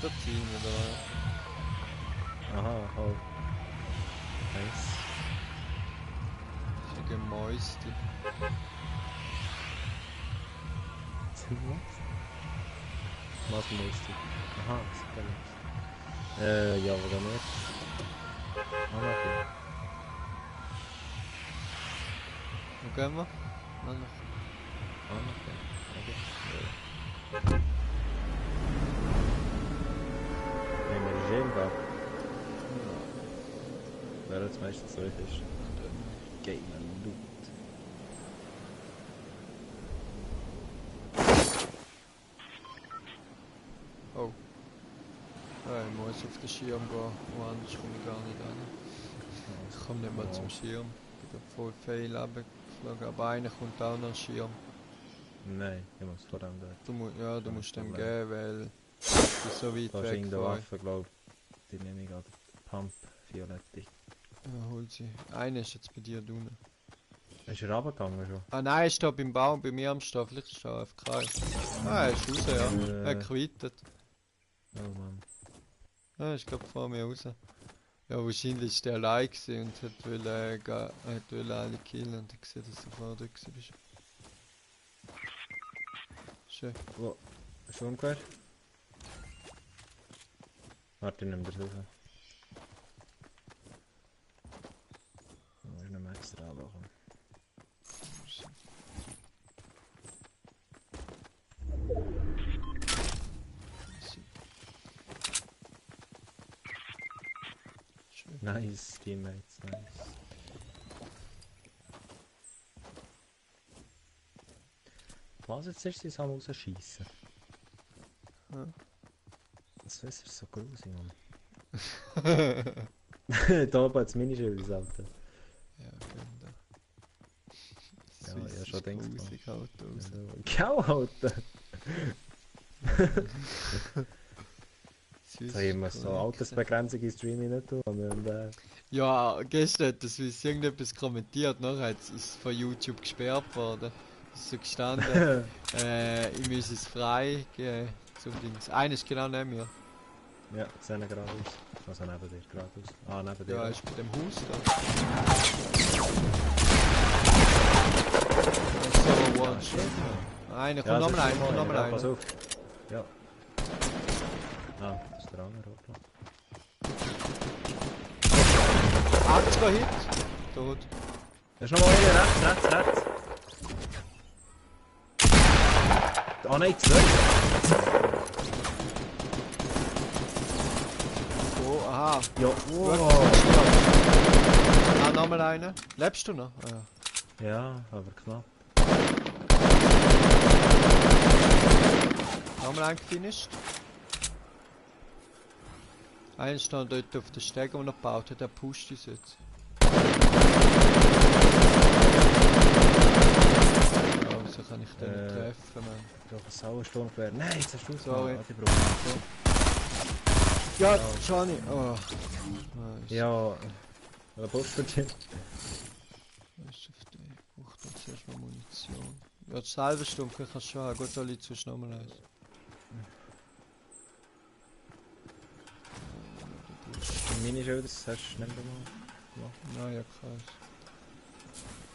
da ziehen, oder? Aha, oh. Nice. Schicke Mäuste. Was musst du? Aha, super nice. Ja, wo gehen wir jetzt? Anarchie. Wo gehen wir? Anarchie. Okay. Nehmen wir die Schirmgab. Wer jetzt meistens so ist. Game and Loot. Oh. Ja, ich muss auf den Schirm gehen, woanders komme ich gar nicht an. Ich komme nicht mehr zum Schirm. Ich bin voll viel runtergeflogen, aber einer kommt auch noch Schirm. Nein, ich muss vor allem dort. Du musst dem geben, weil du bist so weit Da ist weg irgendeine von euch. Waffe, glaube ich. Die nehme ich gerade. Pump, Violette. Ja, hol sie. Einer ist jetzt bei dir unten. Ist er runtergegangen schon? Ah nein, er ist da beim Baum, bei mir am Stall. Vielleicht ist er AFK. Ah, er ist raus, ja. Er hat quittet. Oh Mann. Ah, ich glaube vor mir raus. Ja, wahrscheinlich ist der allein gewesen und wollte alle killen und ich gesehen, dass du vorher dort bist. Schön. Wo? Ist er umgekehrt? Warte, ich nehme das raus. Da muss ich noch mal extra anmachen. Schön. Nice, Teammates, nice. Was jetzt erst ins Ham rausschiessen? Ja. Das ist so grusig, Mann. Da oben hat es Minischild ins Auto. Ja, finde. Ja, schon denkst du. Musik halt raus. Genau, Alter! So immer so Altersbegrenzung in Streaming nicht tun. Und, Ja, gestern hat das irgendetwas kommentiert, nachher ist es von YouTube gesperrt worden. Es ist so gestanden, ich muss es frei geben zum Dings. Einer ist genau neben mir. ja, sehen geradeaus. Also neben dir, geradeaus. Ah, neben dir. Ja, ist bei dem Haus da. So, one shot. Einer, kommt nochmal ein, kommt nochmal ein. Pass auf. Ja. Ah, das ist der andere, oder? 80er Hit. Tot. Da ist nochmal einer, rechts. Ah nein, zwei. Oh, aha. Ja, Gut. Ah, nochmal einer. Lebst du noch? Ah, ja. Ja, aber knapp. Nochmal eingefinisht. Einer stand dort auf der Stege, den er gebaut hat, der pusht uns jetzt. Ja, wieso kann ich den nicht treffen, Mann? Doch ein Sauersturmgewehr. Nein, jetzt hast du es. Sorry. Die brauchen Ja, Johnny. Oh. Nice. Ja, der Boss für dich. Ich brauche dann zuerst mal Munition. Ja, das halbe Stunde kannst du schon haben. Gut, da liegt sonst nochmal eins. Minischilder, das hast du nicht mehr gemacht. Nein, ja, krass.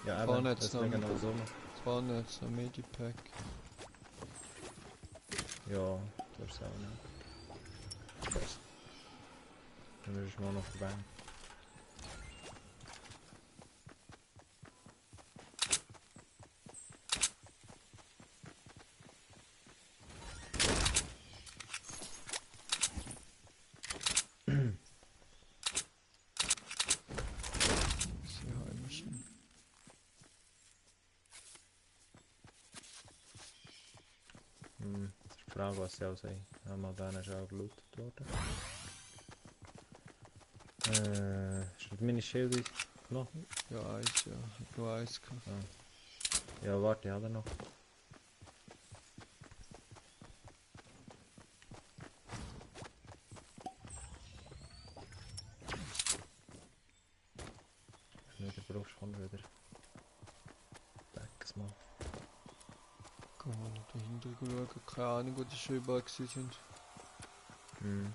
Ja, Vorne eben, hat's das noch liegen mit- noch so. Vorne hat es noch Medipack. Ja, das ist auch nicht. Dann würdest du mal noch vorbei. Sie heimischen. Das ist die Frage, was sie auch sagen. Einmal dann ist auch gelootet worden. Ist das meine Schilder noch? Ja, eins, ja. Ich hab nur eins gehabt. Ja, warte, ich habe noch. Nicht der Brust kommt wieder. Back's mal. Kann man noch dahinter schauen. Keine Ahnung, wo die schon überall gewesen sind. Mhm.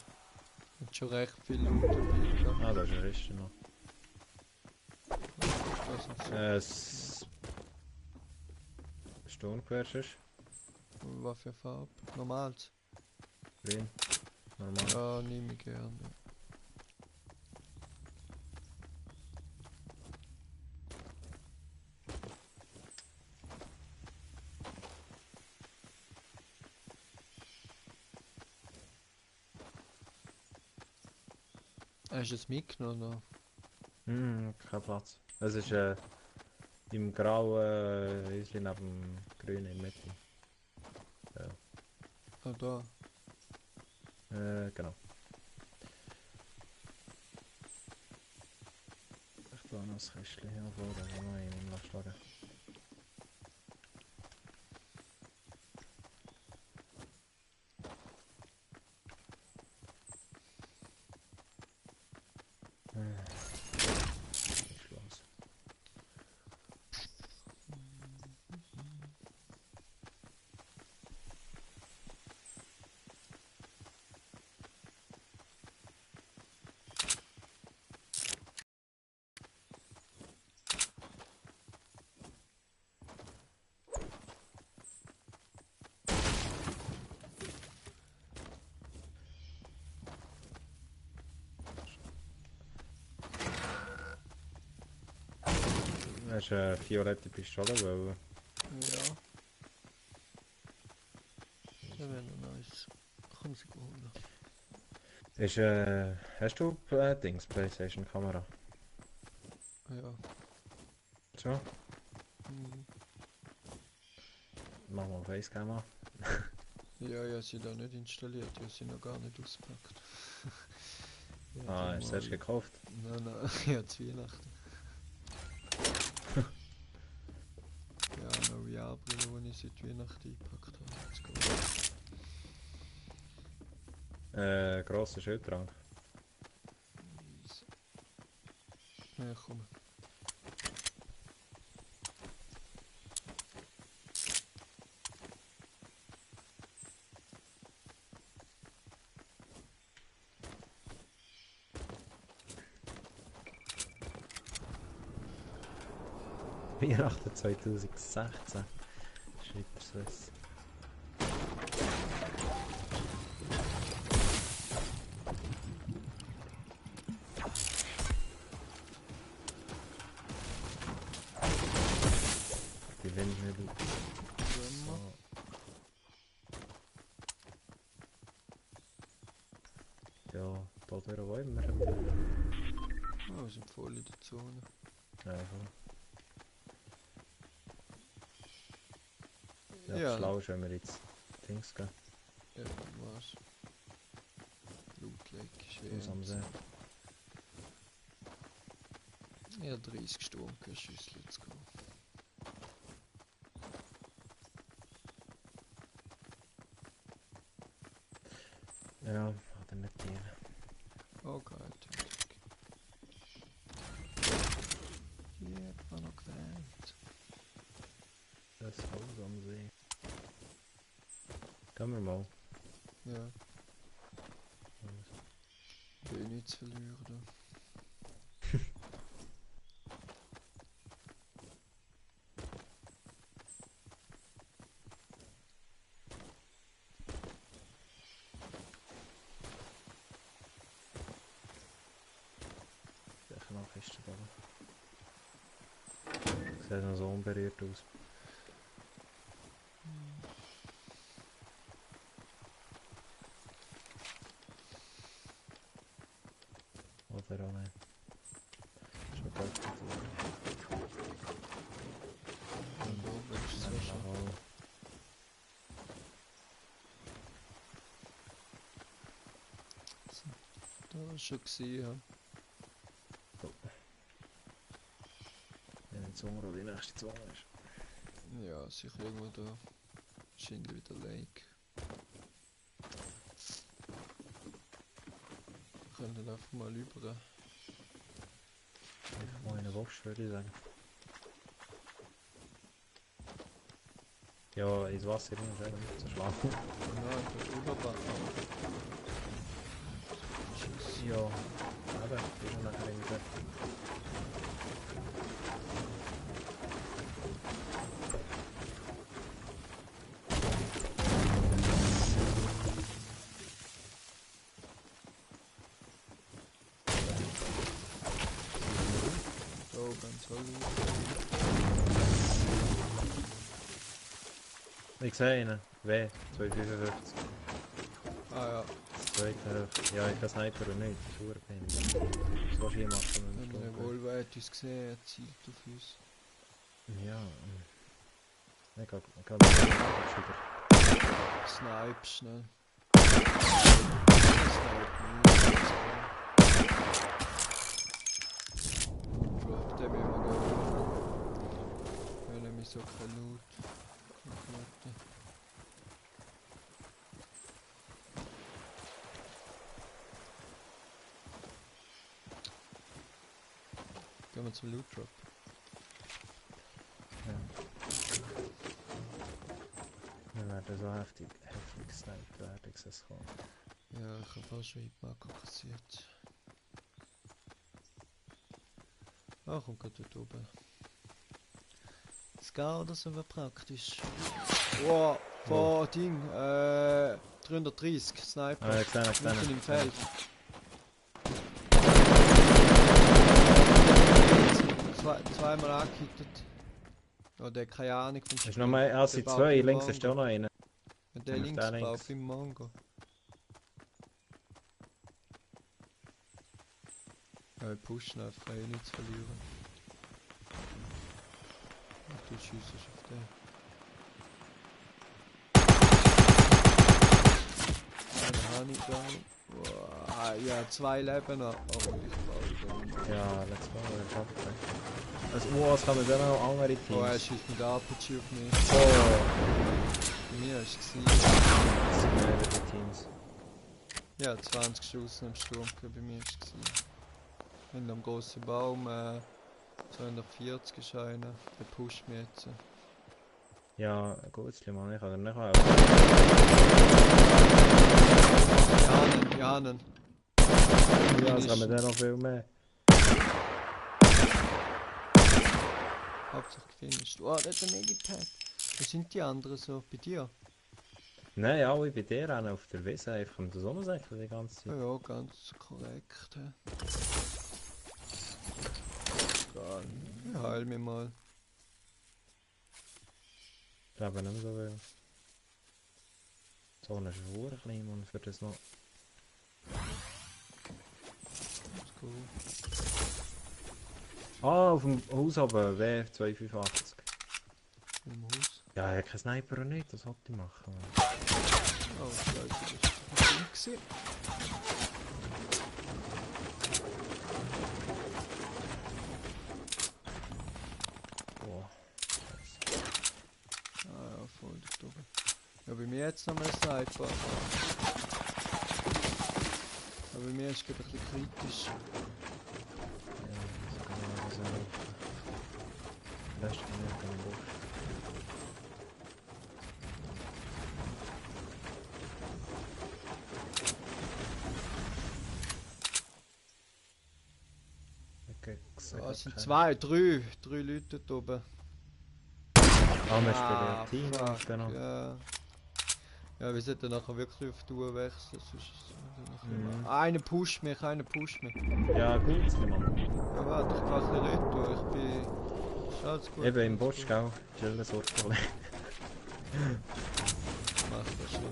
Hat schon recht viel Loot dabei gehabt. Ah, da ist ein Rest noch. Was ist das? Es... Sturmgewehr ist Was für Farbe? Normals? grün. Normal. Ja, nehme ich gerne. Hast du es mitgenommen? Oder? Kein Platz. Es ist im grauen Häuschen neben dem grünen in der Mitte. Ah, da. Genau. Ich baue noch das Kästchen hervor, dann kann man ihn nachschlagen. Schloss. Hast du eine violette Pistole, weil... Ja. Das wäre noch nice. Komm sie holen. Ist, hast du Dings, PlayStation-Kamera? Ja. So? Mhm. Mach mal Facecam an. Ja, ja, sie da nicht installiert, ja, sie noch gar nicht ausgepackt. Ja, Ah, die hast du mal- erst gekauft? Nein, nein, ja, zu Weihnachten. Ja, noch VR-Brille, die ich seit Weihnachten eingepackt habe. Let's go. Grosser Schildtrank. Easy. Ja, komm. Weihnachten 2016. Schreibt es was. Die Windmühle. Gehen wir. So. Ja, da durch wo immer. Oh, wir sind voll in der Zone. Ja, voll. Ja, Ja, schlau ist, wenn wir jetzt Dings gehen. ja, was? Loot Lake ist Aus am See. Ja, 30 Sturmgeschüsse, let's go. Ja, hat er nicht die. Oh, geil, Taktik. Hier hat man noch gewählt. Das Haus am See. Gehen wir mal. Ja, will nichts verlieren da. Sicher noch Kiste da. Sieht noch so unberührt aus. Oder auch nicht. Schon gut. Und da oben ist es so schon. Da war schon gesehen, ja. Wenn die Zunge oder die nächste Zunge ist. Ja, sicher irgendwo da. Wahrscheinlich wieder Lake. Wir können dann einfach mal über. Einfach mal in den Box, würde ich sagen. Ja, ins Wasser rein, sagen, zu schlafen. Nein, einfach überbacken. Ja, aber ich bin nachher irgendwie. So, ganz hallo. Ich sehe ihn. W, 255. Ah ja, Das zweite. Ja, ich kann Sniper und nicht. Das ist urpeinlich. Das kannst du hier machen, wenn ein du Sturm Revolver hat uns gesehen, er zielt auf uns. Ja, ich kann nicht wieder. Snipe schnell. Drop, den müssen wir gehen. Wir haben nämlich so kein Loot. Gehen wir zum Loot Drop. Wir werden so heftig gesniped werden, ich sehe es kommen. Ja, ich habe auch schon Hitmarker kassiert. Ah, kommt gerade dort oben. Scar oder so wäre praktisch. Wow, vor Ding, 330 Sniper. Ah, ich sehe ihn. Mitten im Feld. Zweimal angehittet. Oh, der hat keine Ahnung vom Ist noch mal AC2, links ist auch noch einer. Wenn der links baut, im Mango. Ja, wir pushen einfach, nichts verlieren. Und du schiessest auf den. Einen habe ich gar nicht. Wow, ja, 2 Leben noch. Oh, ich baue den. Ja, let's go, ich hab den. Also, es kommen dann noch andere Teams. Oh, er schießt mit RPG auf mich. Oh, Bei mir ist es gewesen. das sind mehrere Teams. Ja, 20 Schuss am Sturm bei mir ist es gewesen. In einem grossen Baum, 240 ist einer. Der pusht mich jetzt. Ja, gut, Mann, ich kann dir nicht helfen. Janen. Ja, es kommen dann noch viel mehr. Hauptsache gefinisht. Oh, der hat ein Medipad. Wo sind die anderen so? Bei dir? Nein, ja, ich bei dir auch auf der Wiese, einfach um das Sommersäckchen die ganze Zeit. Ja, ganz korrekt. He. Ich heil mich mal. Ich glaube nicht mehr so viel. So eine Schwur klein und für das noch. Let's go. Ah, auf dem Haus oben, W285. Im Haus. Ja, ich habe keinen Sniper und nicht, das sollte ich machen. Oh, scheiße, das ist ein gewesen. Boah. Ah ja, voll dort oben. Ja, bei mir jetzt noch mal ein Sniper. Aber bei mir ist es gerade ein bisschen kritisch. Ja, das kann man so laufen. Beste kann ich auf den Busch. Okay, Ah, es sind 3 Leute dort oben. Ah, wir spielen ja Team, fuck, genau. ja. Ja, wir sollten nachher wirklich auf die Uhr wechseln, sonst ist es Mhm. Einer pusht mich. Ja, gut, Mann. Ja, warte, ich kann ein bisschen tun, ich bin... Ist alles gut. Eben im alles Busch, gut. gell? Chillen, Sortproblem. Mach das schon, ja.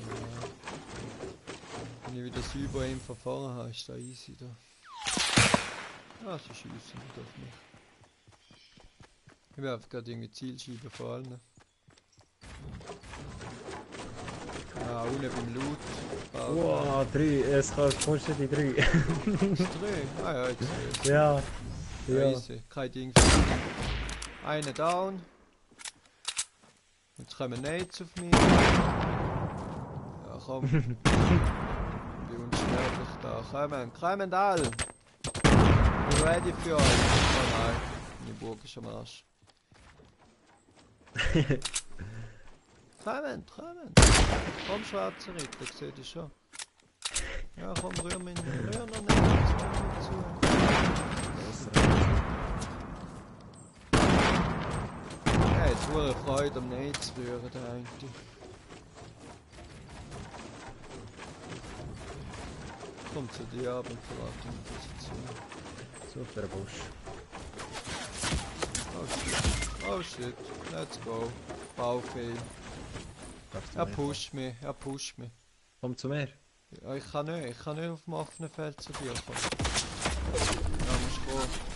Wenn ich wieder das Über verfahren habe, ist das easy da. Ah, sie schiessen nicht auf mich. Ich werfe gerade irgendwie Zielscheiben vor allen. Ja, unten beim Loot. Wow, 3, es kommst du die 3. Ist 3? Ah ja, jetzt ist Ja, ja. ja. Easy, kein Ding für mich. Einer down. Jetzt kommen Nades auf mich. Ja komm. Ich bin unsterblich da. Kommen alle! Ich bin ready für euch. Oh nein, meine Burg ist am Arsch. Kommen! Komm, schwarzer Ritter, ich seh dich schon. Ja, komm, rühr noch nicht. pure Freude am Nähen zu rühren, der eigentlich. Kommt zu dir ab und verrate die Position. Super Busch. Oh shit, let's go. Baufehl. Er pusht mich, Komm zu mir. Ja, ich kann nicht auf dem offenen Feld zu dir kommen. Ja, musst kommen.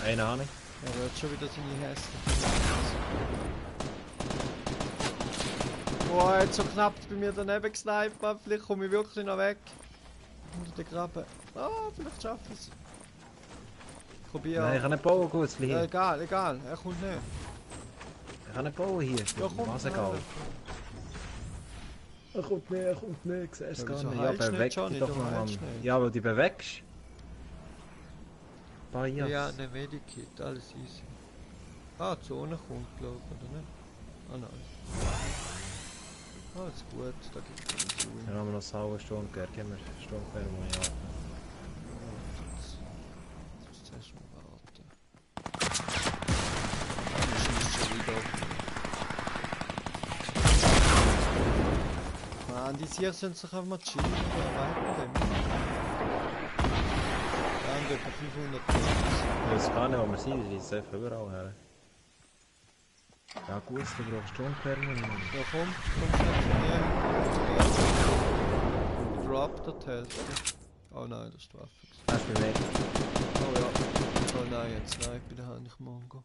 Eine Ahnung. Er wird schon wieder seine hässliche. Boah, er hat so knapp bei mir daneben gesnipert. Vielleicht komme ich wirklich noch weg. Unter den Graben. Ah, vielleicht schaffe ich es. Probier. Nein, ich kann nicht bauen, gut, es Ja, hier. egal, er kommt nicht. Ich kann nicht bauen hier. Ja, komm. Was egal. Er kommt nicht, ich sehe es Ja, gar wieso nicht. Ja, heilst du nicht, beweg Johnny? dich doch Du mal, Mann. heilst nicht. Ja, weil du bewegst. Bias. Ja, ne Medikit, alles easy. Ah, die Zone kommt, glaube ich, oder nicht? Ah, nein. Alles gut, da gibt es einen Zoom. Dann haben wir noch sauber Sturmgewehr. Gehen wir Sturmgewehr mal ja. Jetzt zuerst mal warten. Dann schießt schon wieder. Mann, die Sicher sind sich einfach mal chillen, oder weiter. Ja, und etwa 500 Punkte. Ich weiß gar nicht, wo wir sind. Die sind einfach überall her. Ja gut, du brauchst Sturmgewehr. Ja, komm schnell zu mir. Drop der Hälfte. Oh nein, das ist die Waffe. Hast du mich weg? Oh ja. Oh nein, jetzt Snipe in der Hand, ich Mongo.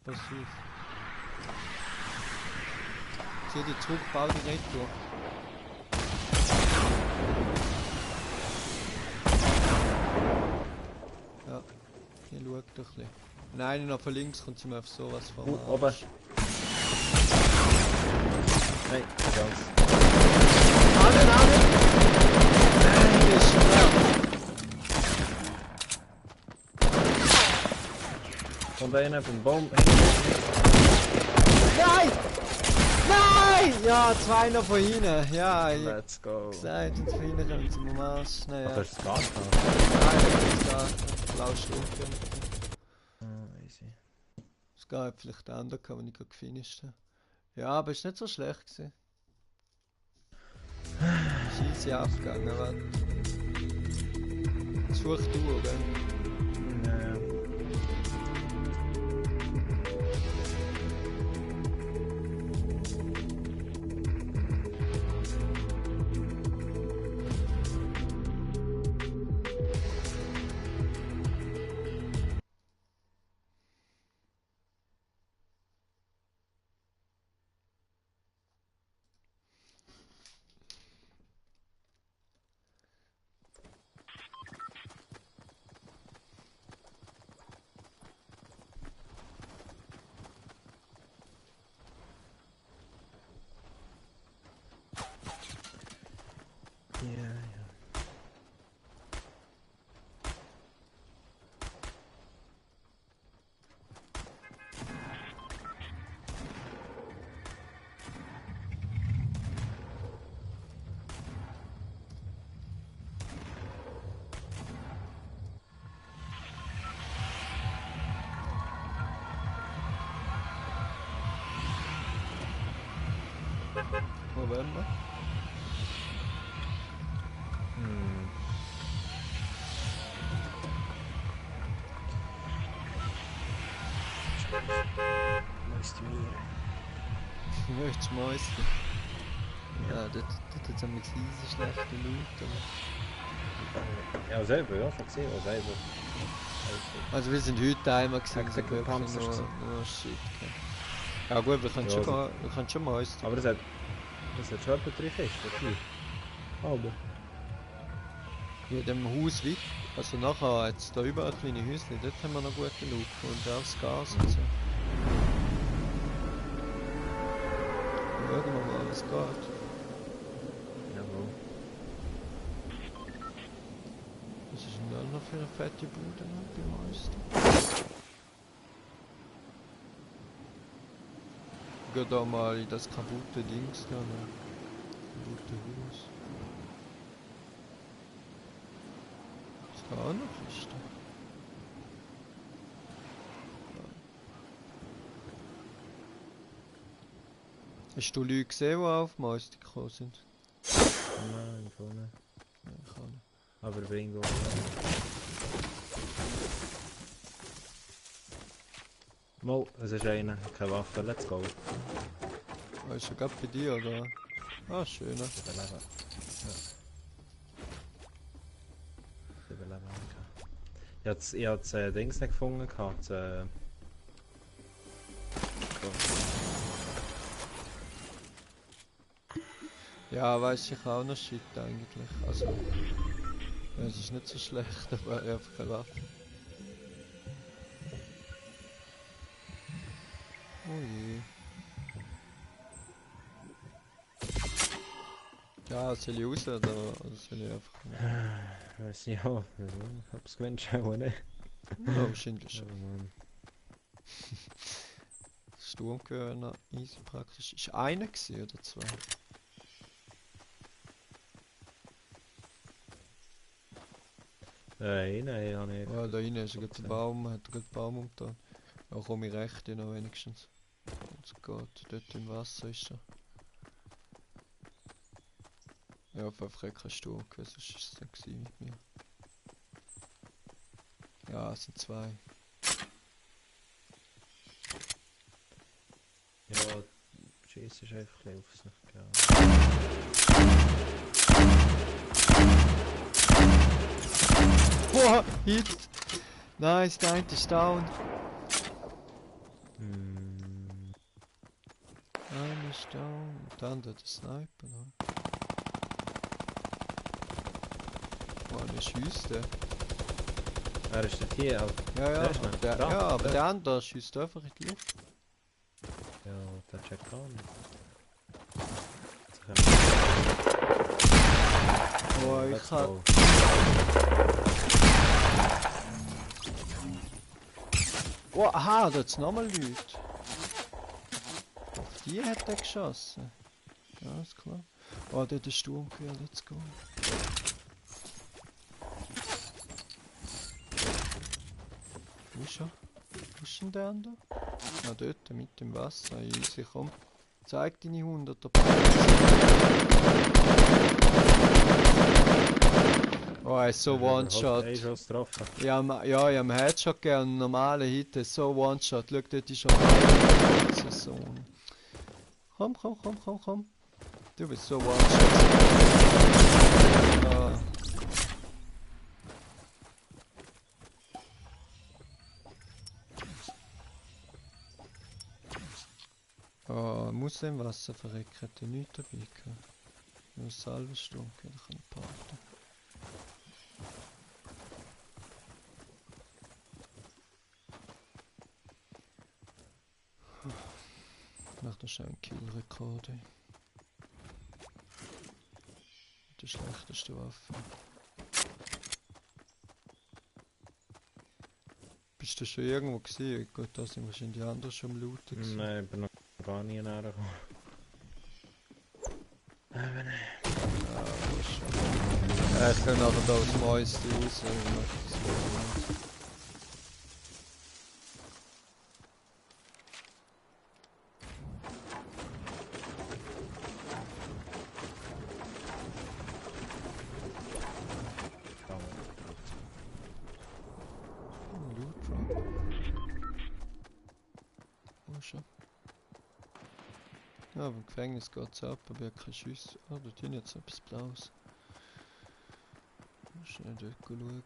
Pass auf. Zieh dich zurück, bau dich nicht durch. Ja, hier schau doch ein bisschen. Nein, noch von links kommt sie mir auf sowas von. Oben. Nein, nicht ganz. Nein, ist schwer. Kommt einer vom Baum. Nein! Nein! Ja, zwei noch von hinten. Ja, ich Let's go. gesagt, und von hinten kommen sie am Arsch. Nein, Ach, ja. das ist gar nicht. Nein, das ist da. Blaue Stufe. Easy. Es gab vielleicht den anderen, den ich gerade gefinisht habe. Ja, aber ist nicht so schlecht gewesen. Ist easy aufgegangen, warte. Such du, oder? Ja, ja. Ja, ja. Wo werden wir? Meist mir. Möchtest du Mäuschen? Ja, dort haben wir diese schlechte Loot. Ja, selber, ja, schon gesehen, ja, selber. Also wir sind heute einmal gesehen, Extra wir haben Pumps nur hast du Shit gehabt. Ja gut, wir können Ja, schon, also- wir können schon Mäuschen. Aber das hat schon etwa 3 Fische, okay. Aber. In dem Haus weit, also nachher jetzt da überall kleine Häuschen, dort haben wir noch gute Loot und auch das Gas und so. Schauen wir mal, was geht. Jawohl. Was ist denn da noch für eine fette Bude beim Meister? Ich geh da mal in das kaputte Dings da, ne? Kaputte Haus. Was war auch noch Kiste? Hast du Leute gesehen, die auf Meister gekommen sind? Nein, vorne. Ja, ich auch nicht. Aber Bingo. Mo, es ist einer. Keine Waffe, let's go. Ah, ist er gerade bei dir, oder? Ah, schön. Überleben. Ja. Überleben. Ich hab das Dings nicht gefunden gehabt. Ja, weiß ich auch noch Shit eigentlich. Also, ja, es ist nicht so schlecht, aber einfach keine Waffe. Oh je. Ja, soll ich raus oder soll ich einfach nicht? Weiß nicht, ja. Ich hab's gewünscht, auch nicht. Ja, wahrscheinlich schon. Aber Mann. Sturmgewehr noch easy praktisch. Ist einer gewesen oder zwei? Nein, ja nicht. Ja, da rein ist gerade der Baum, hat gerade den Baum umgetan. Ja, komme ich recht noch wenigstens. Jetzt geht, dort im Wasser ist er. Ja, auf jeden Fall kein Sturmgewehr, sonst ist es dann gewesen mit mir. Ja, es sind zwei. Ja, Scheiss ist einfach ein bisschen auf sich, ja. Boah, Hit! Nice, der eine ist down. Einer ist down. Und dann der Sniper. Ne? Boah, der schießt der. Er ist dort hier, aber Ja, ja, der ist aber nicht der, da, ja, aber der. der andere schießt einfach in die Luft. Ja, der checkt gar nicht. Boah, Let's ich hab... go. Oh, aha, da hat's nochmal Leute. Auf die hat er geschossen. Ja, ist klar. Oh, der hat den Sturmgewehr, let's go. Wo ist er? Wo ist denn der andere? Ah, dort, mit dem Wasser. Easy, komm. Zeig deine 100er Oh, er ist so One-Shot. Ey, schon getroffen. Ja, ich habe Headshot gegeben und einen normalen Hit ist so One-Shot. Schau, dort ist schon so. Komm. Du bist so One-Shot. Ah. Oh, muss im Wasser verrecken, hat er nichts dabei gehabt. Nur Salvestunde, da kann ich parten. Ich mach da schnell einen Kill-Rekord. Die schlechteste Waffe. Bist du schon irgendwo gesehen? Gut, da sind wahrscheinlich die anderen schon am Looten gewesen. Nein, ich bin noch gar nie näher gekommen. Ich kann nachher da aus dem Mäuschen raus. Loot Drop. Wo schon? Ja, aber im Gefängnis geht's ab, aber ich habe keine Schüsse. Ah, da tun jetzt etwas Blaues. Schnell dort schauen.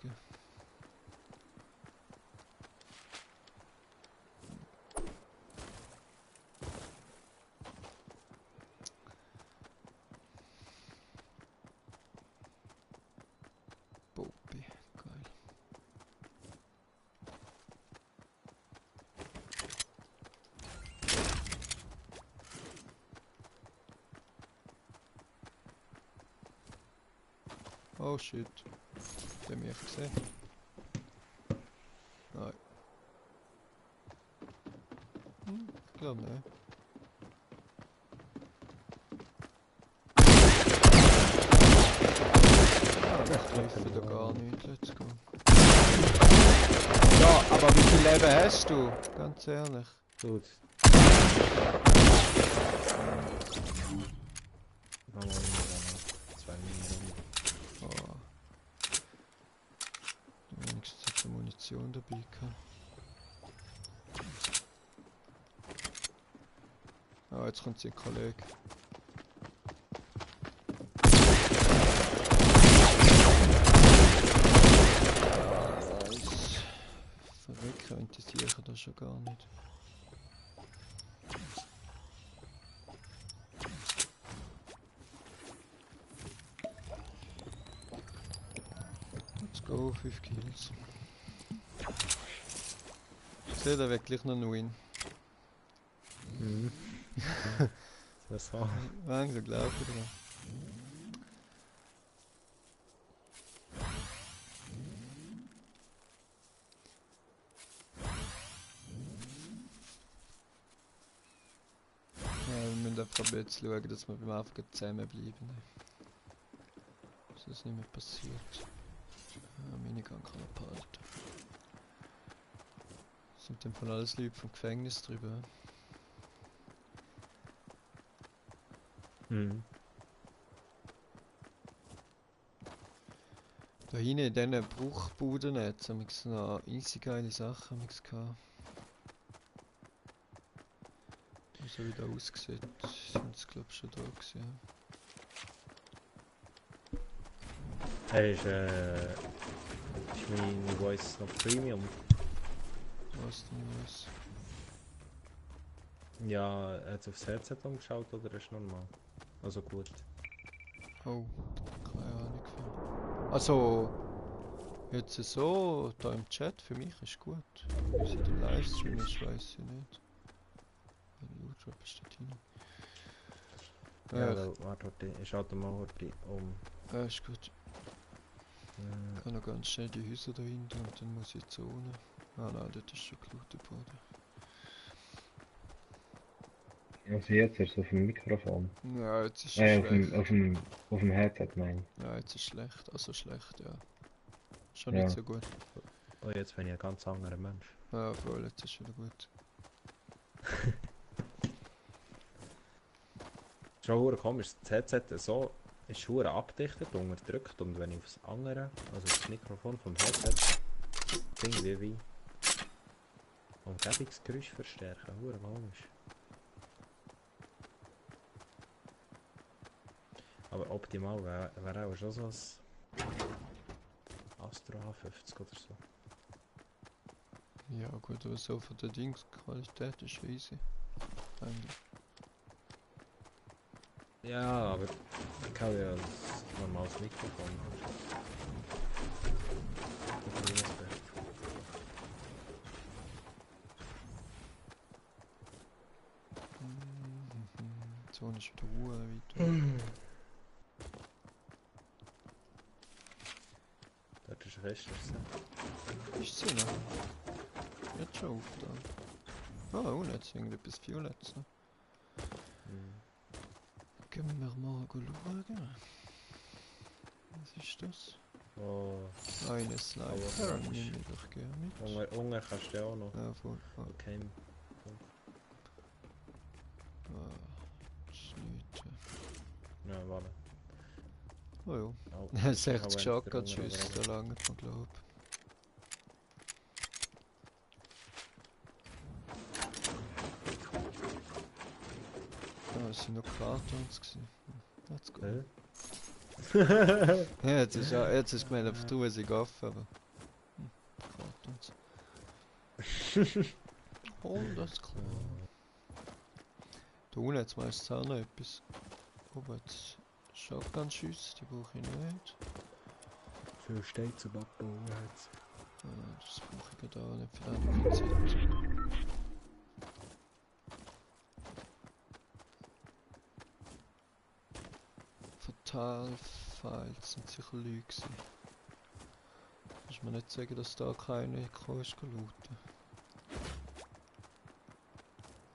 Bobby, geil. Oh shit. Den mich gesehen. Nein. Ich glaube nicht. Ich treffe da gar nicht, let's go. Ja, aber wie viel Leben hast du? Ganz ehrlich. Gut. Machen wir noch 2 Minuten. Oh. Wenigstens hat er Munition dabei gehabt. Ah, jetzt kommt sein Kollege. Nice. Verrecken interessieren das schon gar nicht. Let's go, 5 Kills. Ich sehe da wirklich noch einen Win. Mhm. Das war. Langsam glaube ich dran. Ja, wir müssen einfach ein bisschen schauen, dass wir beim Anfang zusammenbleiben. Dass das nicht mehr passiert. Ja, Minigun kann man behalten. Sind dann von alles Leute vom Gefängnis drüber. Mhm. Da hinten in diesen Bruchbuden jetzt haben wir noch easy geile Sachen gehabt. So wie das aussieht, sind es glaube ich schon da gewesen. Hey, ist meine Voice noch Premium? Was denn was? Ja, hat es aufs Headset umgeschaut oder ist normal? Also gut. Oh, keine Ahnung. Also, jetzt so, da im Chat, für mich ist gut. Wie es im Livestream ist, weiß ich nicht. Loot steht hin. Ja, da, warte, ich schalte mal heute um. Ist gut. Ich kann noch ganz schnell die Häuser dahinter und dann muss ich zur Zone. Ah nein, dort ist schon gelootet worden. Also jetzt ist es auf dem Mikrofon. Ja, jetzt ist es schlecht. Auf dem Headset meine ich. Ja, jetzt ist es schlecht. Also schlecht, ja. Schon Ja. nicht so gut. Oh, jetzt bin ich ein ganz anderer Mensch. Ja, voll, jetzt ist es wieder gut. Schon hure komisch, das Headset so ist hure abdichtet, unterdrückt und wenn ich aufs andere, also das Mikrofon vom Headset, klingt wie Umgebungsgeräusch verstärken, hure komisch. Aber optimal wäre auch schon so ein Astro A50 oder so. Ja gut, aber so von der Dingsqualität ist easy. Eigentlich. Ja, aber ich habe ja ein normales Mikrofon. Die Zone ist wieder weit weg. Dort ist Rest. Ist sie noch? Jetzt schon auf da. Ah, und jetzt irgendetwas Violettes noch. Gehen wir mal schauen. Was ist das? Oh, Eine Sniper, nehme ich doch gerne mit. Hunger kannst du ja auch noch. Ja, voll. Ah, Okay. das ist nichts. Ja, warte. Oh Oh, ja. 60 aber Shotgun-Schüsse, Hunger, da langt man glaub. Ah, es sind noch Kartons gewesen. Let's go. Hä? Ja, jetzt ist gemeint, einfach du sie offen, aber... Kartons. Oh, das ist klar. Da unten jetzt meistens auch noch etwas. Oben jetzt Shotgun-Schüsse, die brauche ich nicht. Viel steht zum Abbauen jetzt. Das brauche ich gerade auch nicht für andere Zeit. Fatal-Files sind sicher Lüge gewesen. Kannst mir nicht sagen, dass da keine gekommen ist looten.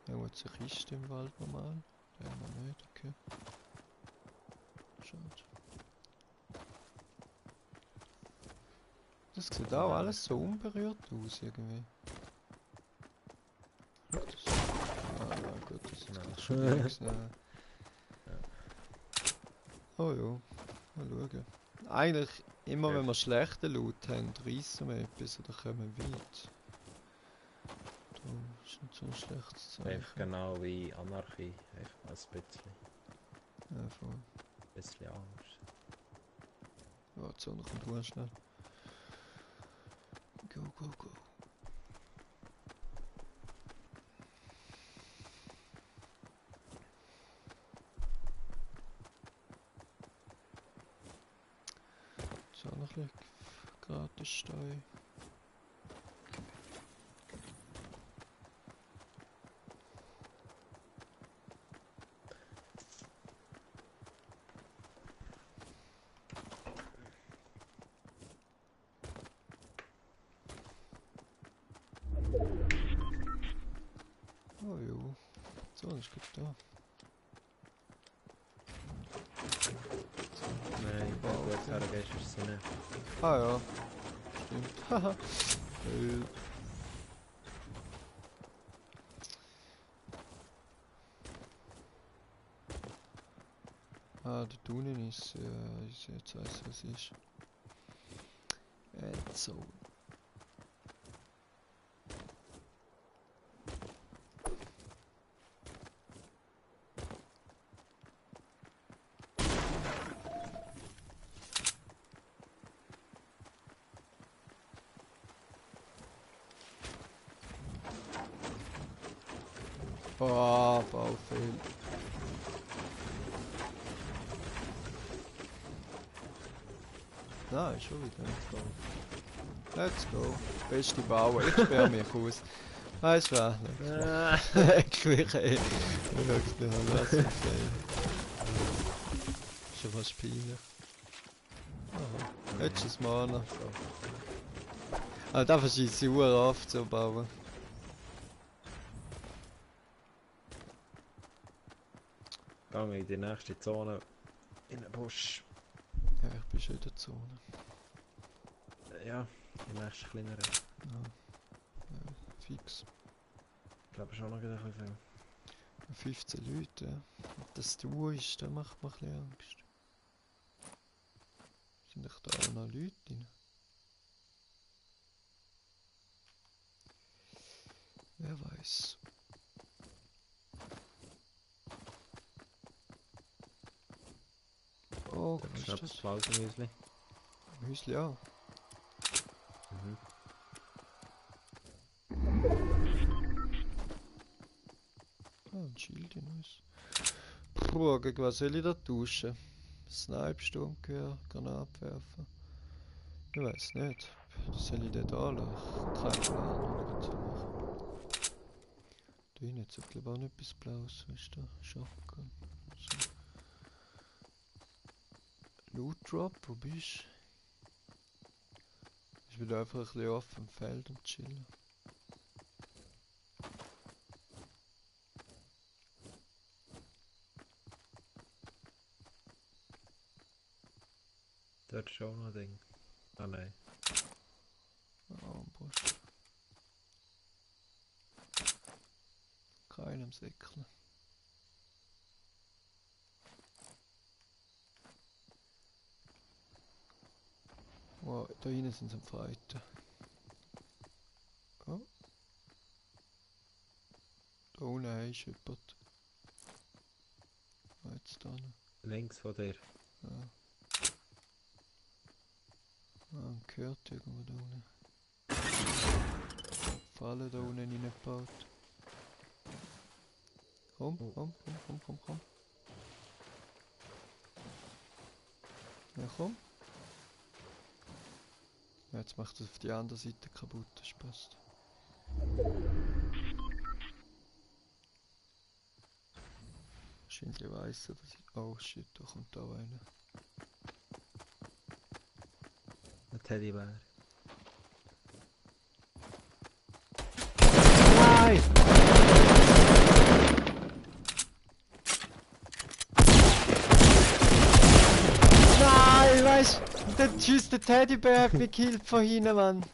Ja, hat sich Kiste im Wald normal. Der haben wir nicht, okay. Schade. Das sieht auch alles so unberührt aus irgendwie. Ah, gut, das ist gleich schon links. Oh ja, mal schauen. Eigentlich, immer wenn wir schlechten Loot haben, reissen wir etwas oder kommen weit. Da ist nicht so ein schlechtes Einfach Zeichen. genau wie Anarchie. Einfach ein bisschen. Ja, voll. Ein bisschen anders. Ja, die Sonne kommt sehr schnell. Go, go, go. So, noch ein bisschen gratis Steu. Oh jo, so ist gut da. Nein, wenn du jetzt hergehst, ist sie nicht. Ah ja, stimmt. Haha. Ah, der Tunen ist, ja, ich jetzt weiß, was ist. So. Oh, Baufehl. Nein, schon wieder. Let's go. Beste Bauer, ich sperre mich aus. Weißt du was? Wirklich, ey. Du schaust mir an, was ich sehe. Schon was peinlich. Ah, jetzt ist es Mana. Ah, da verschießt die Uhr auf zu bauen. Gehen wir in die nächste Zone. In den Busch. Ja, ich bin schon in der Zone. Ja, die nächste kleinere. Ja, ja, fix. Ich glaube schon noch ein bisschen viel. 15 Leute, ja. Und das du ist, das macht mir ein bisschen Angst. Sind doch da auch noch Leute drin? Wer weiß. Oh, was ist das? Pausenmüsli. Müsli auch. Mhm. Ah, ein Schild in uns. Puh, gegen was soll ich da tauschen? Snipe, Sturmgewehr, Granate werfen. Ich weiß nicht. Was soll ich denn da lassen? Kein Plan, was ich machen. Da hinten hat glaube ich auch noch etwas Blaues. Was ist da? Shotgun. So. Loot Drop, wo bist du? Ich will einfach ein bisschen auf dem Feld und chillen. Dort ist schon noch ein Ding. Ah nein. Armbrust. Keinem Säckchen. Wow, da hinten sind sie am Fighten. Oh. Da unten ist jemand. Ah, jetzt da noch. Links von dir. Ja. Ah, man hört irgendwo da unten. Falle da unten reingebaut. Komm, komm. Ja, komm. Ja, jetzt macht es auf die andere Seite kaputt, das passt. Wahrscheinlich weiss er, dass ich... Oh shit, da kommt auch einer. Ein Teddybär. Nein! Nein, weißt du, der schießt der Teddybär hat mich gekillt von hinten, Mann.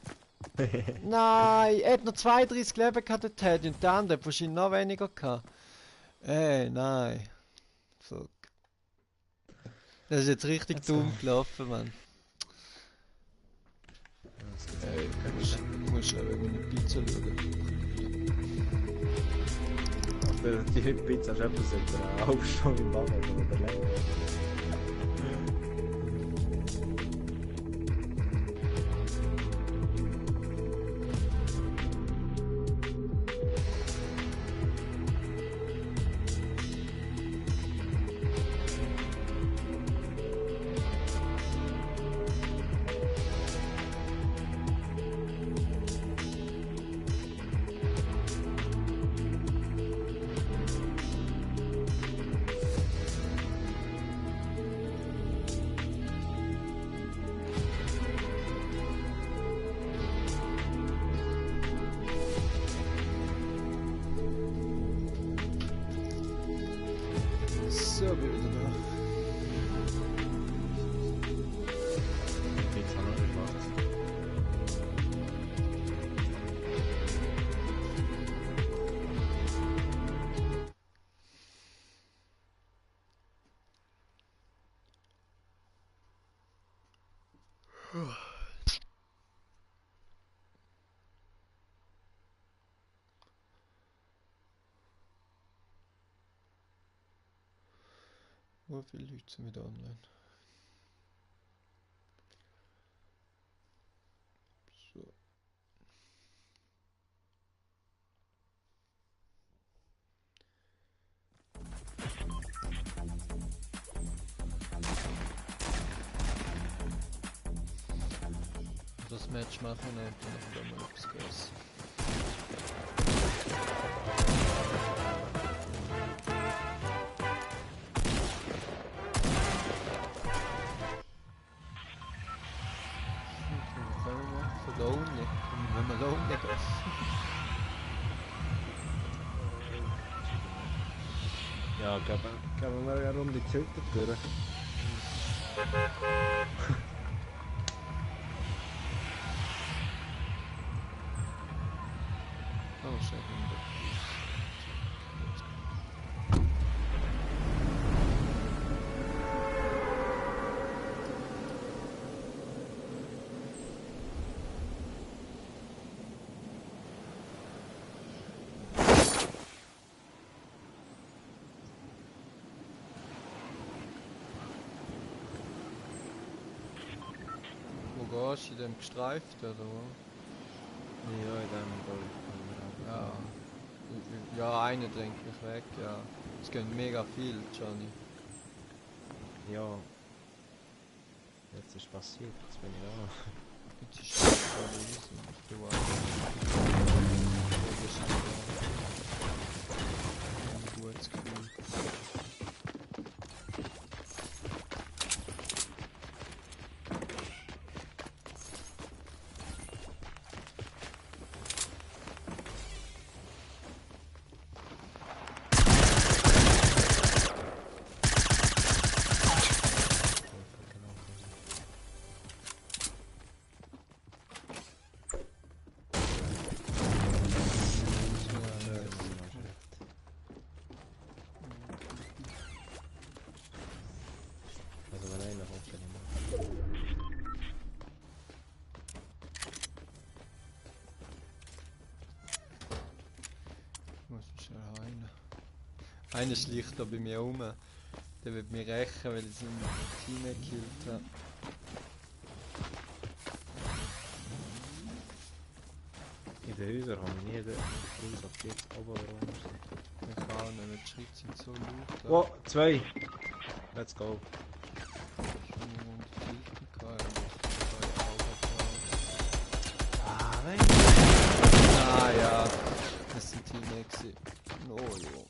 Nein, er hat noch 32 Leben gehabt, der Teddy, und der andere hat wahrscheinlich noch weniger gehabt. Nein. Fuck. Das ist jetzt richtig Jetzt dumm so. gelaufen, Mann. Du musst ja wegen meiner Pizza schauen. Die Pizza ist etwas etwa eine halbe Stunde im Wagen oder länger. So, bin wieder da. Pizza noch nicht was. Wie viele Leute sind wieder online? So. Das Match machen wir nicht, dann haben wir mal etwas gegessen. Was können wir machen? Lonely. Wenn wir Lonely gehen. Ja, geben wir eine Runde Tilted durch. Oh, shit. Wo gehst du? In dem gestreift oder wo? Ja, in dem Gold. Ja. Ja, einer drängt mich weg, ja. Es gehen mega viel, Johnny. Ja. Jetzt ist passiert, jetzt bin ich da. Jetzt ist es voll easy. Du weißt. Du bist da. Ein gutes Gefühl. Also wenn einer kommt, dann immer. Ich muss mich schnell heilen. Einer schleicht da bei mir rum. Der wird mich rächen, weil ich seinen Teammate gekillt habe. In den Häusern haben wir nie den Haus auf jetzt oben oder unten. Ich auch nicht, weil die Schritte sind so laut. Oh, 2! Let's go. Ah, nein! Ah ja, das sind Teammates. Oh jo.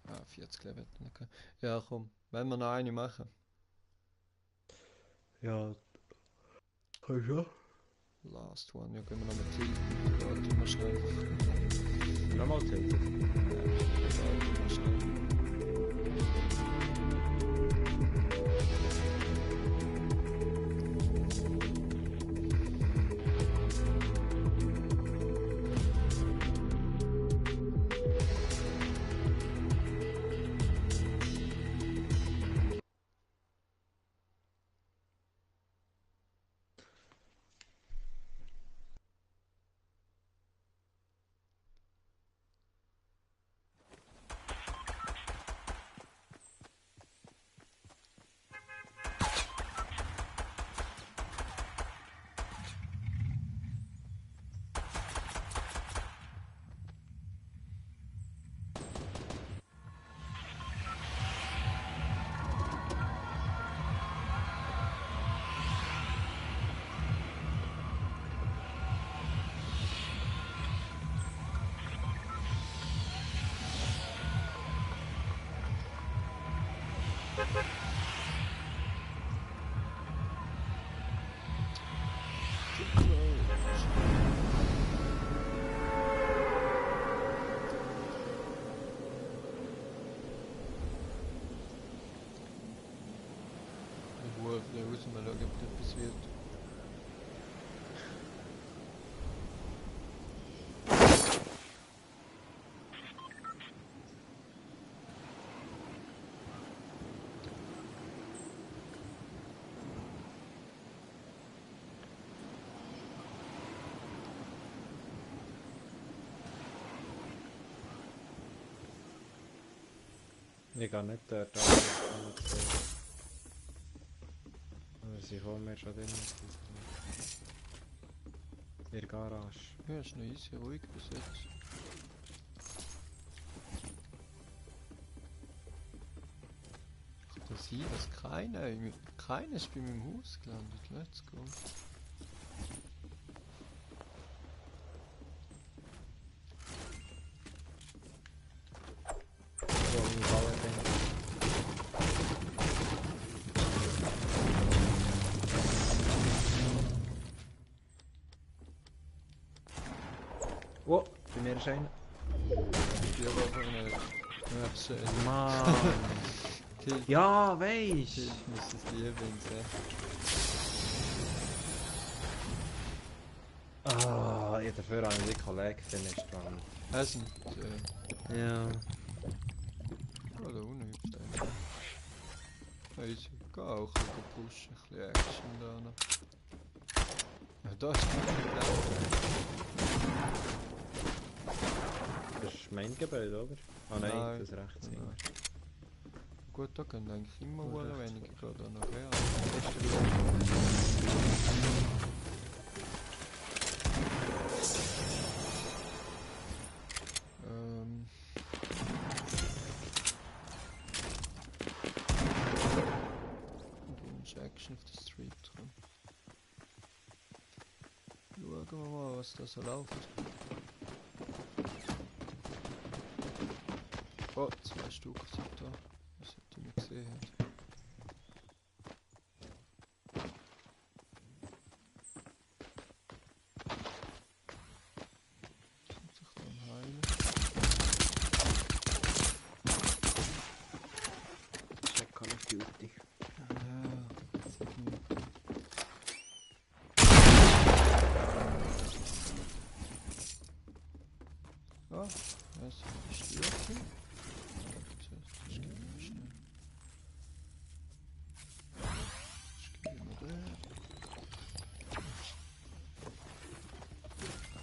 Ah, 40 Level. Okay. Ja komm, wenn wir noch eine machen. Ja. Kannst du? Last one, ja gehen wir noch mit tilten. Ja, tun wir schnell. Nochmal tilted. Ja, tun wir schnell. Ich rufe raus, mal schauen, ob etwas wird. Ich gehe nicht dort an. Aber sie kommen mir schon drin. In der Garage. Ja, ist noch easy, ruhig bis jetzt. Kann das sein, dass keiner ist bei meinem Haus gelandet? Let's go. Wo ich bauen bin. Oh, bei mir ist einer. Ja, aber nicht. Ja, schön. Mann! Kill. Ja, weisst! Kill muss es lieben, Ah, ja, dafür habe ich die Kollegen finished. Hast du ihn? Ja. Oh, da unten hüpft einer. Easy. Geh auch ein bisschen pushen, ein bisschen Action da noch. Ja, da ist keiner. Das ist mein Gebäude, oder? Ah nein, Nein. das rechts. Nein. Gut, da können eigentlich immer Gut, wohl rechts. weniger gehen, da nachher. Ähm. Und ist Action auf der Street dran. Schauen wir mal, was da so läuft. Oh, 2 Stück sind da. Das hätte ich nicht gesehen. Sind sich dann heilen. Check Call of Duty. Ja. Ah, das ist die Stürze. Das gehen wir schnell. Das gehen wir da.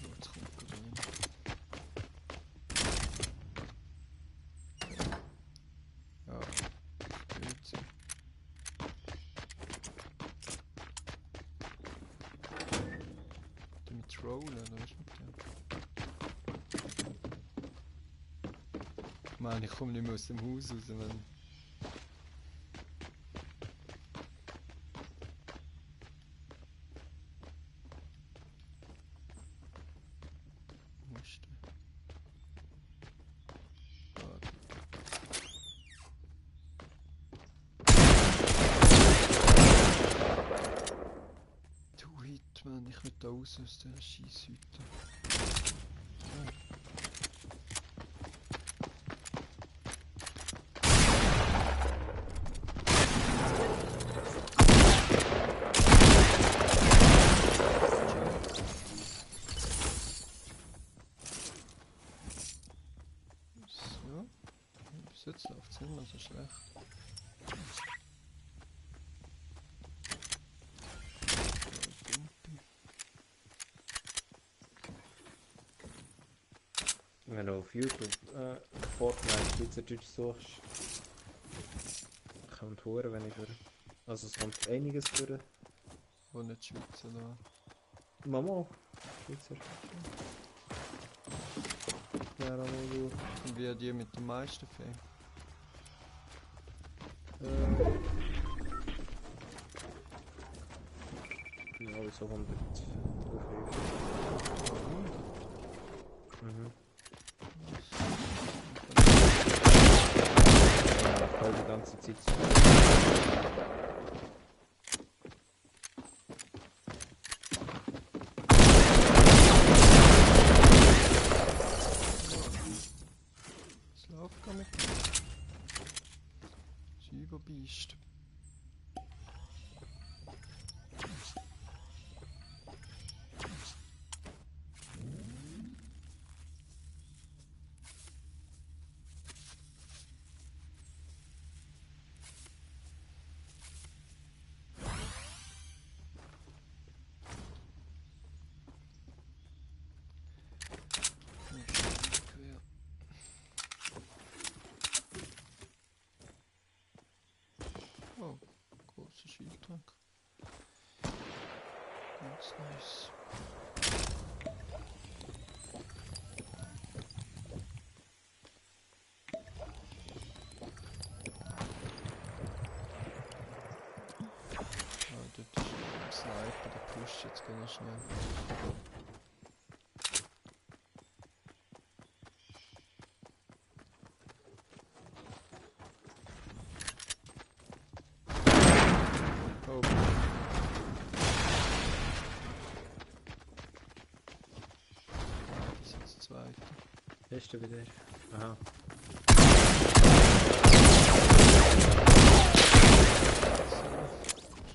Jetzt kommt er rein. Ja, Stürze. Du mit Trollen, oder was ist mit dem? Mann, ich komme nicht mehr aus dem Haus raus, Mann. Wo ist der? Warte. Du Hit, Mann, ich will da raus aus der Scheisshütte. Ja. So. Bis jetzt läuft es nicht mehr so schlecht. Wenn du auf YouTube Fortnite Schweizerdeutsch suchst, kommt hure wenig durch. Also es kommt einiges durch. Wo nicht Schweizer da. Mama, Schweizer. Ja, dann mal gut. Und wie die mit dem meisten Fame. Ja, so 100. Mhm. Ja, voll die ganze Zeit. Es läuft gar nicht. Cyberbeast. Oh, großer Schildtrank. Ganz nice. Ah, dort ist ein Sniper, der pusht jetzt ganz schnell. Oh. Das ist jetzt das zweite. Ist er wieder? Aha.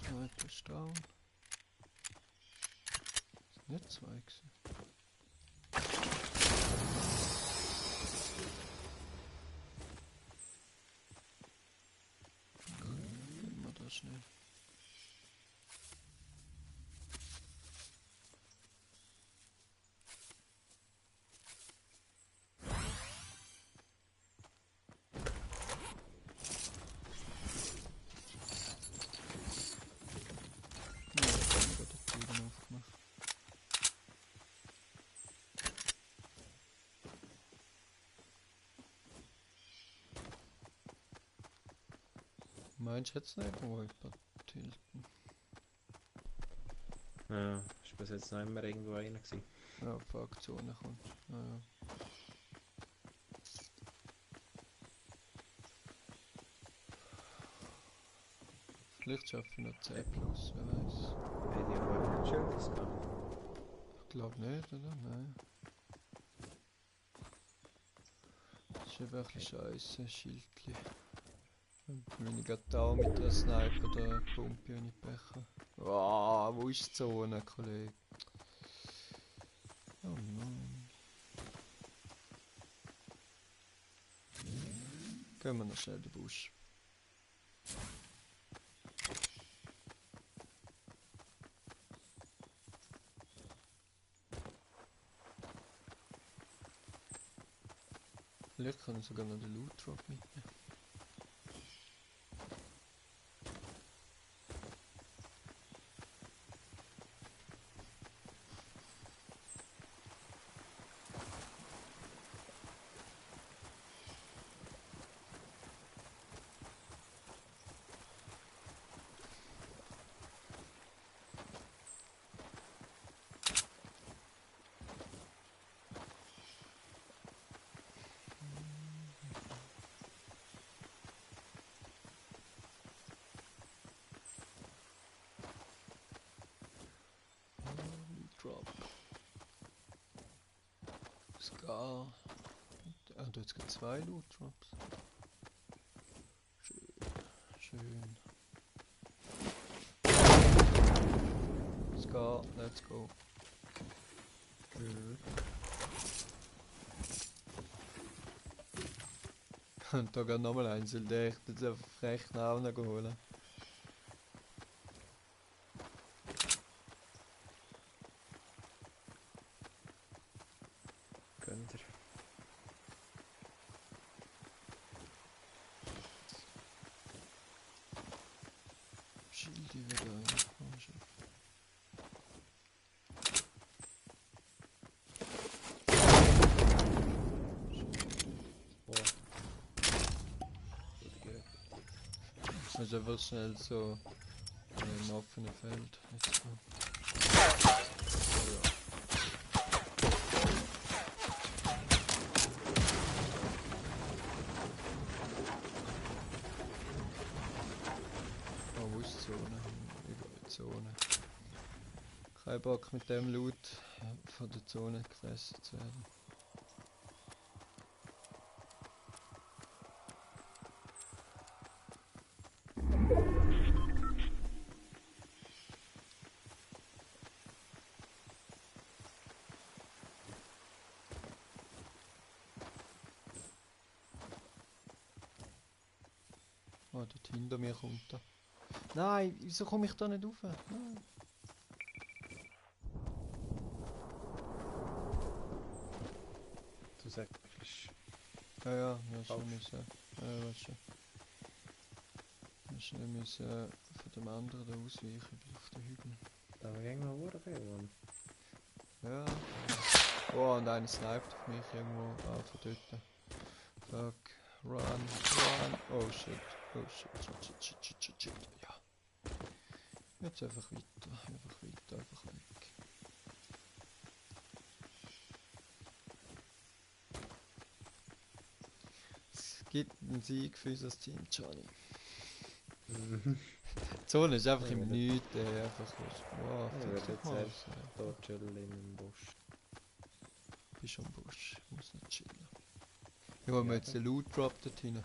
Sniper ist down. Das sind nicht zwei gewesen. Gehen wir da schnell. Ja, jetzt haben wir die Türen aufgemacht. Meinst du jetzt nicht irgendwo über Tilten? Ja, ist bis jetzt noch immer irgendwo einer gewesen. Ja, auf die Aktionen kommt. Naja. Vielleicht schaffe ich noch 10 plus, wer weiß. Hätte ich aber nicht Schildes gehabt. Ich glaube nicht, oder? Nein. Das ist eben ein bisschen scheiße, Schildli. Und wenn ich gerade da mit der Sniper der Pumpe und nicht Becher. Wow, wo ist die Zone, Kollege? Oh Mann. Gehen wir noch schnell in den Busch. Vielleicht kann ich sogar noch den Loot Drop mitnehmen. Drop. Scar. Ah, da jetzt gibt 2 Loot Drops. Schön. Schön. Scar, let's go. Und da geht nochmal eins, weil der echt jetzt einfach frech nach unten geholt. Könnt ihr. Schildi wieder ein. Oh. Gut geht. Also einfach schnell so im offenen Feld. Jetzt so. Zone. Kein Bock mit dem Loot von der Zone gefressen zu werden. Oh, dort hinter mir kommt er. Nein, wieso komme ich da nicht rauf? Nein. Du sagst, Ja, ja, wir Falsch. müssen. Ja, weißt du. Wir schnell müssen von dem anderen da ausweichen, ich bin auf den Hügel. da gehen wir noch viel, Mann. Ja. Oh, und einer sniped auf mich irgendwo. Ah, von dort. Fuck. Run, run. Oh shit. Oh shit. Ja. Jetzt einfach weiter, einfach weg. Es gibt einen Sieg für unser Team, Johnny. Die Zone ist einfach Ja, im wenn Nichts, einfach. Wow, Ja, fick wenn dich jetzt mal sagst, aus, da chillen in einem Busch. Bist am Busch, muss nicht chillen. Ich hol mir Ja, jetzt den Loot Drop dort hin.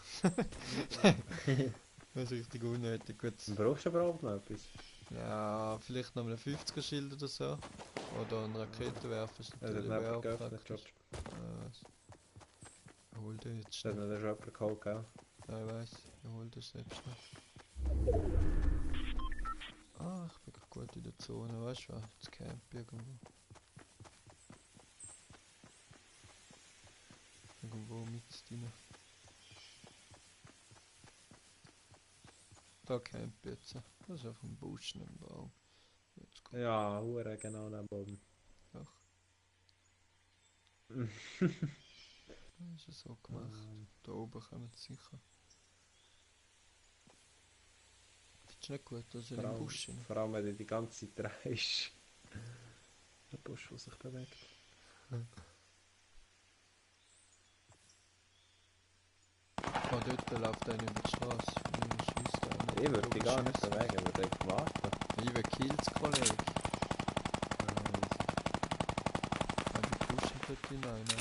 Das ist richtig unnötig. Gut. Brauchst du überhaupt noch etwas? Ja, vielleicht noch ein 50er Schild oder so. Oder ein Raketenwerfer ist Das hat natürlich noch auch jemand geöffnet, praktisch. Ich hol den jetzt Das hat schnell. noch jemand geholt, gell? Ja, ich weiss, ich hol den selbst schnell. Ah, ich bin grad gut in der Zone, weißt du was? Jetzt Camp irgendwo. Irgendwo mit drin. Da Camp jetzt. Das ist auf dem Busch neben dem Baum. Jetzt gut. Ja, hure genau neben oben. Doch. Das ist so gemacht. Da oben kommen sie sicher. Findest du nicht gut, dass er im Busch sind? Vor allem wenn du die ganze Zeit drehst. Der Busch, der sich bewegt. Oh, dort läuft einer über die Straße. Ich würde die gar nicht bewegen, ich würde einfach warten. Liebe Kills, Kollege. Ja, die pushen dort hinein, ne?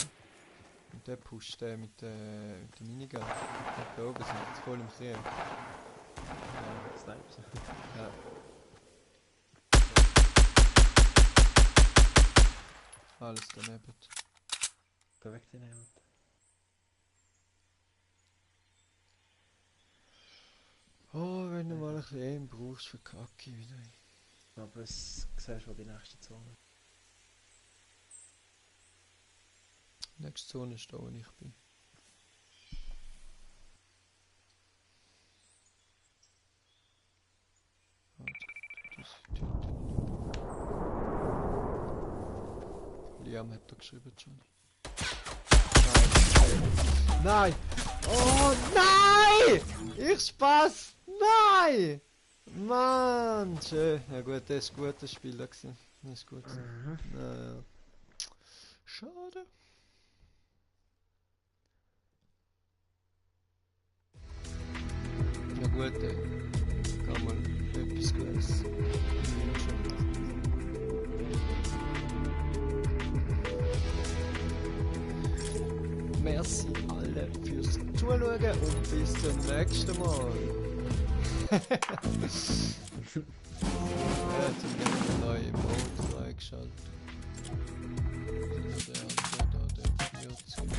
Und der pusht den mit der Minigun. Da oben sind jetzt voll im Krieg. Snipes. Ja. Alles daneben. Bewegt dich nicht. Oh, wenn du mal ein bisschen Aim brauchst, verkacke ich wieder. Aber es siehst du die nächste Zone. Die nächste Zone ist da, wo ich bin. Ah, jetzt kommt das Tüte. Liam hat da geschrieben, Johnny. Nein! Oh nein! Ich Spaß! Nein! Mann! Schön. Ja gut, das ist ein guter Spieler gewesen. Das ist gut gewesen. Naja. Schade. Ja gut, kann man etwas Gutes wünschen. Merci alle fürs Zuschauen und bis zum nächsten Mal. Ja, jetzt haben wir eine neue Mode freigeschaltet. Der andere da, der 40 kommt.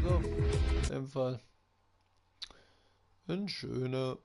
So, in dem Fall ein schöner